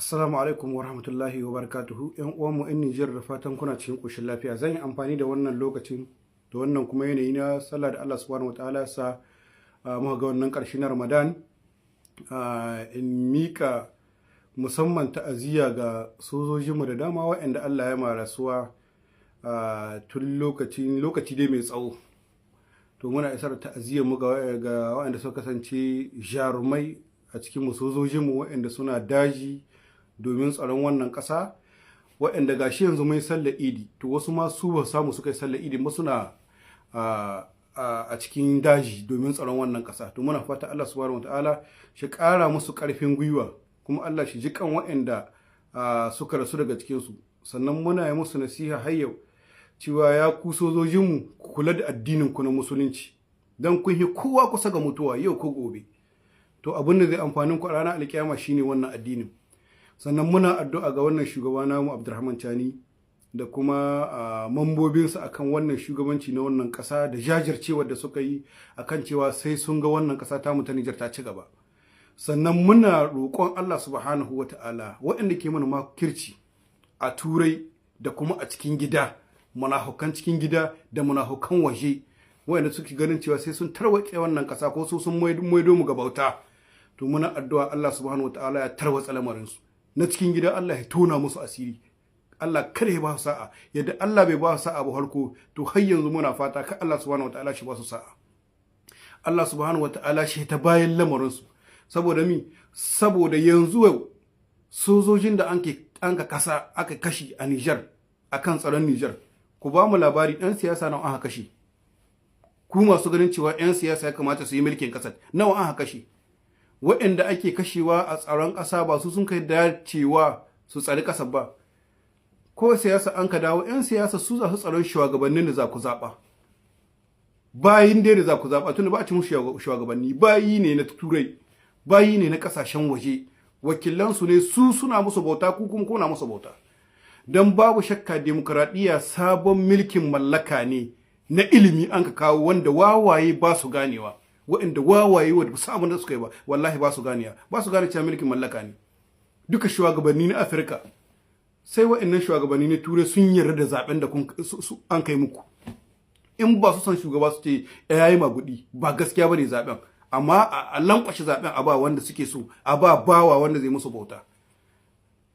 Assalamu alaikum wa rahmatullahi wa barakatuhu. ‘Yan uwanmu ‘yan Nijar, da fatan kuna cikin ƙoshin lafiya. Zan yi amfani da wannan lokacin da wannan kuma yanayi na sallah da Allah subhanahu wa ta'ala sa muka ga wannan ƙarshe na Ramadan, in mika musamman ta'aziyya ga sojojinmu da dama waɗanda Allah ya ma rasuwa tun lokaci dai mai tsawo. To, muna isar ta'aziyyar mu ga waɗanda suka kasance jarumai a cikin mu, sojojinmu waɗanda suna daji domin tsaron wannan ƙasa, waɗanda gashi yanzu mai sallar Idi, to wasu ma su ba samu suka yi sallar Idi ma, suna a cikin daji domin tsaron wannan ƙasa. To, muna fata Allah subhanahu wataala shi ƙara musu ƙarfin gwiwa, kuma Allah shi ji kan waɗanda suka rasu daga cikinsu. Sannan muna yi musu nasiha har yau cewa ya ku sojojinmu, ku kula da addinin ku na Musulunci, don kun yi kowa kusa ga mutuwa yau ko gobe. To, abin da zai amfanin ku a ranar alkiyama shine wannan addinin. Sannan muna addu'a ga wannan shugaba namu Abdurrahman Chani da kuma mambobinsa akan wannan shugabanci na wannan ƙasa, da jajircewar da suka yi akan cewa sai sun ga wannan ƙasa tamu ta Nijar ta ci gaba. Sannan muna roƙon Allah subhanahu wa ta'ala, waɗanda ke mana makirci a Turai da kuma a cikin gida, munafukan cikin gida da munafukan waje, waɗanda suke ganin cewa sai sun tarwatse wannan ƙasa ko su sun maido mu ga bauta, to muna addu'a Allah subhanahu wa ta'ala ya tarwatsa lamarinsu. Na cikin gida, Allah ya tona musu asiri. Allah kada ya ba su sa'a. Yadda Allah bai ba su sa'a ba harko, to har yanzu muna fata ka Allah subhanahu wataala shi ba su sa'a, Allah subhanahu wataala shi ta bayan lamarinsu. Saboda mi? Saboda yanzu sojojin da an ka kasa aka kashi a Niger akan tsaron Niger, ku ba mu labari ɗan siyasa nawa aka kashe? Ku masu ganin cewa 'yan siyasa ya kamata su yi mulkin ƙasar, nawa aka kashe? Waɗanda ake kashewa a tsaron ƙasa, ba su sun kai dacewa su tsari ƙasar ba? Ko siyasa an ka dawo, 'yan siyasa su za su tsaron shugabannin da za ku zaɓa, bayin dai da za ku zaɓa, tunda ba a ci musu shugabanni, bayi ne na Turai, bayi ne na ƙasashen waje, wakilansu ne su, suna musu bauta, ku kuma kuna musu bauta. Don babu shakka demokuraɗiyya sabon milkin mallaka ne na ilimi an ka kawo, wanda wawaye ba su ganewa, waɗanda wawaye wanda ba su abin da suka yi ba, wallahi ba su ganewa, ba su gane cewa mulkin mallaka ne. Duka shugabanni na Afirka, sai waɗannan shugabanni na Turai sun yarda da zaben da an kai muku. In ba su son shugaba, su ce ya yi magudi, ba gaskiya bane zaben, amma a lankwashe zaben, a ba wanda suke so, a ba bawa wanda zai musu bauta.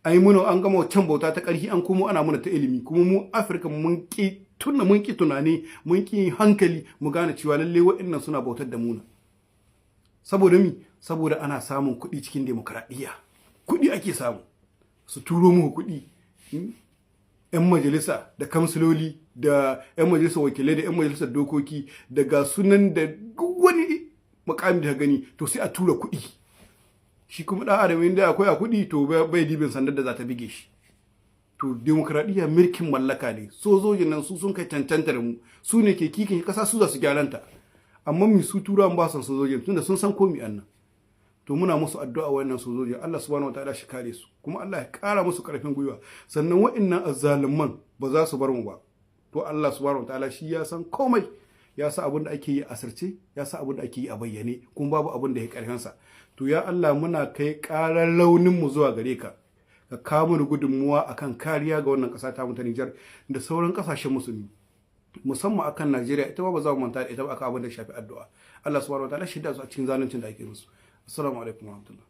Ai muna an gama can bauta ta ƙarfi, an komo ana muna ta ilimi. Kuma mu Afirka mun ki tuna, mun ki tunani, mun ki hankali mu gane cewa lalle waɗannan suna bautar da muna. Saboda mi? Saboda ana samun kuɗi cikin demokradiyya, kuɗi ake samu, su turo muku kuɗi, 'yan majalisa da kamsiloli da 'yan majalisar wakilai da 'yan majalisar dokoki daga sunan da duk wani mukami da gani, to sai a tura kuɗi. Shi kuma ɗan adam, inda akwai a kuɗi, to bai dibin sandar da za ta bige shi. To, demokradiyya mulkin mallaka ne. Sojojin nan su sun kai cancantar mu, su ne ke kikin kasa, su za su gyaranta. Amma mi? Su Turawan ba son sojojin, tunda sun san komi annan. To, muna musu addu'a wannan sojojin, Allah subhanahu wataala shi kare su, kuma Allah ya kara musu karfin gwiwa. Sannan wa'annan azzaluman ba za su bar mu ba. To, Allah subhanahu wataala shi ya san komai, ya sa abin da ake yi a asirce, ya sa abin da ake yi a bayyane, kuma babu abin da ya karfin sa. To, ya Allah, muna kai karar raunin mu zuwa gare ka, ka kawo mana gudunmuwa akan kariya ga wannan kasa ta mu ta Nijar da sauran kasashen Musulmi, musamman akan Najeriya. Ita ba za mu manta da ita ba akan abin da shafi addu'a. Allah subhanahu wataala shi da su a cikin zaluncin da ake musu. Assalamu alaikum warahmatullahi.